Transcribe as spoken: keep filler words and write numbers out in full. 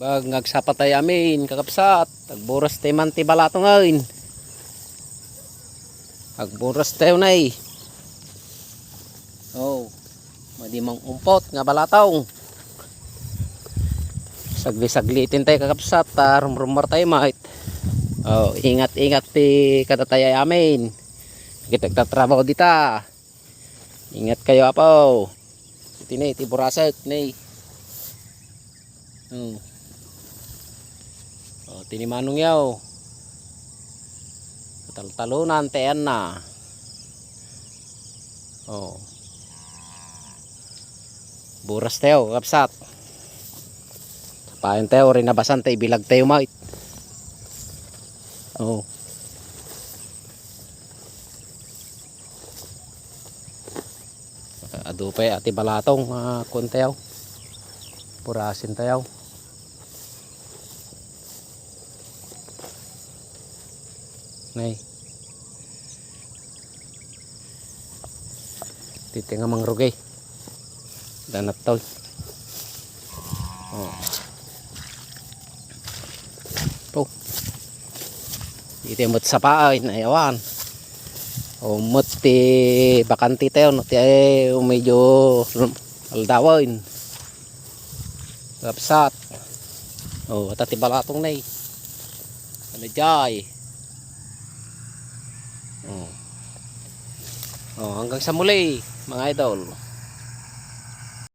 Ag-, agsapa tayo amin, kakabsat. Agburas tayo man ti balatong amin. Agburas tayo na eh. Oh, madi mang umpot nga balatong. Sagli-saglitin tayo, kakabsat, ta rumrumar tayo, mait. Oh, ingat-ingat ti kadatayo amin. Kita agtatrabaho dita. Ingat kayo, apo. Iti ne, iti burasek, ne. Oh. Oh, tinimanong yaw. Taltalunan, teen na. Oh. Buras tayo, kakabsat. Sapayan tayo, rinabasan tayo, bilag tayo, mait. Oh. Adu pay ati balatong, ah, kuan tayo. Purasin tayo. Nay. Titi nga mangrugay. Danat tol. Oh. Oh. Iti met sapaay, nayawan. O met ti bakante tayo, no, ti ay medyo aldawen. Kapsat. Oh, ata ti balatong na eh. Ano jay? Oh. Oh, hanggang sa muli, mga idol.